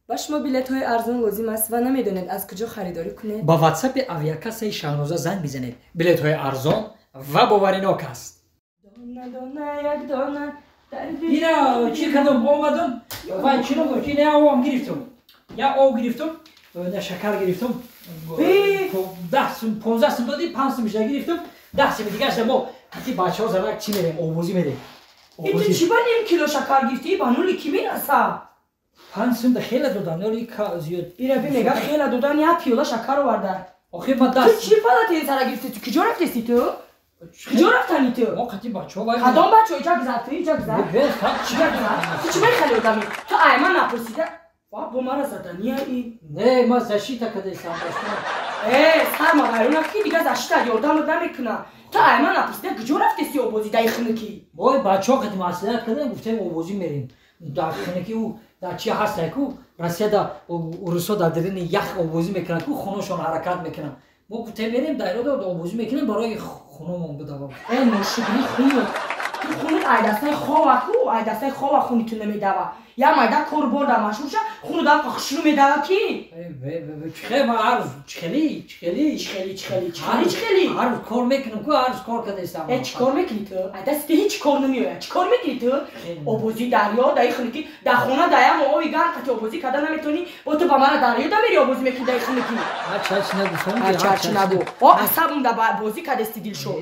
Ба шумо билетҳои арзон лозим аст ва намедонед аз куҷо харидорӣ кунед? Ба ватсапи авиакассаи Шаҳноза занг бизанед. Билетҳои арзон ва боваринок аст. Дона, дона, як дона. Ина чӣ кардам, омадам ва чӣ нагӯ, чи не, овам гирифтам. Я ов гирифтам, на шакар гирифтам. 10 сум, 15 сум додӣ, 5 сум шуда гирифтам, 10 сум дигараш мо қати бачаҳо занак чӣ мерем, овозӣ мерем. Ту чӣ ба ним кило шакар гирифтӣ? Ба нули кӣ мераса? 5 сум да хела додан, ё зиёд. Ира би мега хела додан, як пиёла шакар оварда. Охир ма даст. Ту чӣ палатенсара гирифтӣ? Ту куҷо рафтести ту? Куҷо рафтани ту? Мо қати бачаҳо вай. Кадом бачаҳо? Иҷа гузар, ту иҷа гузар. Чиҷа гузар? Ту чӣ мехали одами? Ту ай ман напурсида. Ва бо мара задания и. Не, ма защита кадаистам. Э, сар ма вайрон ки дига защита ёрдамат намекуна. Ту ай ман напурсида куҷо рафтести обозӣ даи хунукӣ? Вой, бачаҳо қати маслиҳат кардем, гуфтем обозӣ мерем. Дар хунукӣ ӯ дар чи ҳаст ку Россияда урусҳо дар дарини ях обозӣ мекунанд ку, хуношон ҳаракат мекунанд. Мо гуфтем мерем дар ирода обозӣ мекунем барои хуномон бидава. Э, ношукри хунут. Ту хунут ай дастаи хова ку, ай дастаи хова хуни ту намедава. Я майда кор борда машғул ша, хунут ам хушрӯ медава ки? Чихе ма ҳар рӯз чихели, чихели, чихели, чихели, чихели, чихели. Ҳар рӯз кор мекунам ку, ҳар рӯз кор кардаистам. Э, чӣ кор мекунӣ ту? Ай дасти ту ҳеҷ кор намеояд. Чӣ кор мекунӣ ту? Обозӣ дарё, даи хунукӣ, дар хона даям оби гарм қати обозӣ карда наметавонӣ, бо ту ба мара дарё да мери обозӣ мекунӣ даи хунукӣ. Ҳарчи нагу, фаҳмидӣ? Ҳарчи нагу. О, асабам да бозӣ кардасти Дилшод.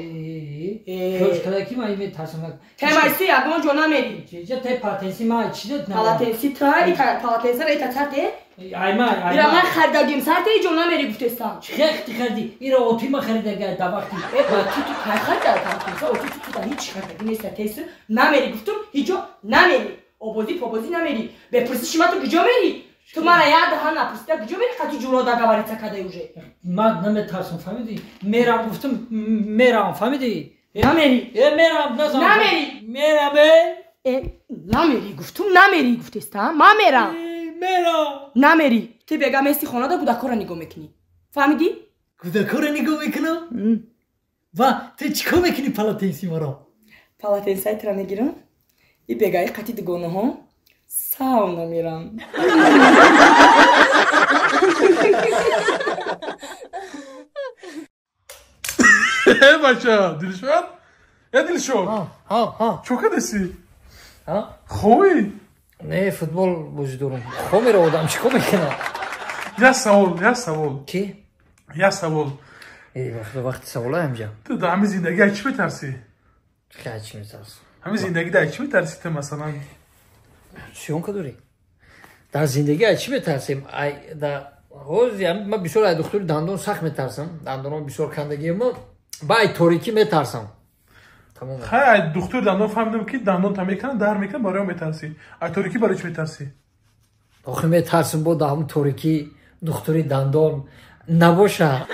Кӯш када ки ман метарсам. Темайси ягон ҷо намери. Чиҷа те патенси ман чида Палатенси та, ита палатенсара ита сарте? Ай ман, ай Ира ман. ман харидагим сарте иҷо намери гуфтестам. Чӣ хехти хариди? Ира оти ма харидага да вақти. Э, оти ту кай харида палатенса? Оти ту да ҳеҷ харидаги неста тесу. Намери гуфтум, ҳиҷо намери. Обозӣ побозӣ намери. Бепурсиши ма ту куҷо мери? Ту мара як даҳа напурсида куҷо мери қати ҷуро договориться кадай уже? Ман наметарсам, фаҳмидӣ? Мерам гуфтум, мерам, фаҳмидӣ? Намери. Э, мерам, назан. Намери. Мерам, э. Э, намери гуфтум, намери гуфтеста, ман мерам. Мерам. Намери. Ту бега мести хонада кӯдакҳоро нигоҳ мекунӣ. Фаҳмидӣ? Кӯдакҳоро нигоҳ мекунам? Ва ту чӣ кор мекунӣ палатенси маро? Палатенсаи тура мегирам. И бегаи қати дугонаҳо сауна мерам. Э, бача, Дилшод? Э, Дилшод. Чо кардеси? Хобӣ? Не, футбол бозӣ дорам. Хоб мера одам чӣ кор мекунад? Як савол, як савол. Чӣ? Як савол. Э, вақти вақти савола ҳамҷа. Ту дар ҳамин зиндагӣ аз чӣ метарсӣ? Хай чӣ метарсам? Ҳамин зиндагӣ дар чӣ метарсӣ ту масалан? Съёмка дорӣ? Дар зиндагӣ аз чӣ метарсем? Ай да ҳозир ман бисёр аз духтури дандон сахт метарсам. Дандонам бисёр кандагиам, ба ай торикӣ метарсам. Тамом. Хай, ай духтури дандон фаҳмидам ки дандон та мекунад, дар мекунад, барои он метарсӣ. Ай торикӣ барои чӣ метарсӣ? Охир метарсам бо дар ҳамун торикӣ духтури дандон набоша.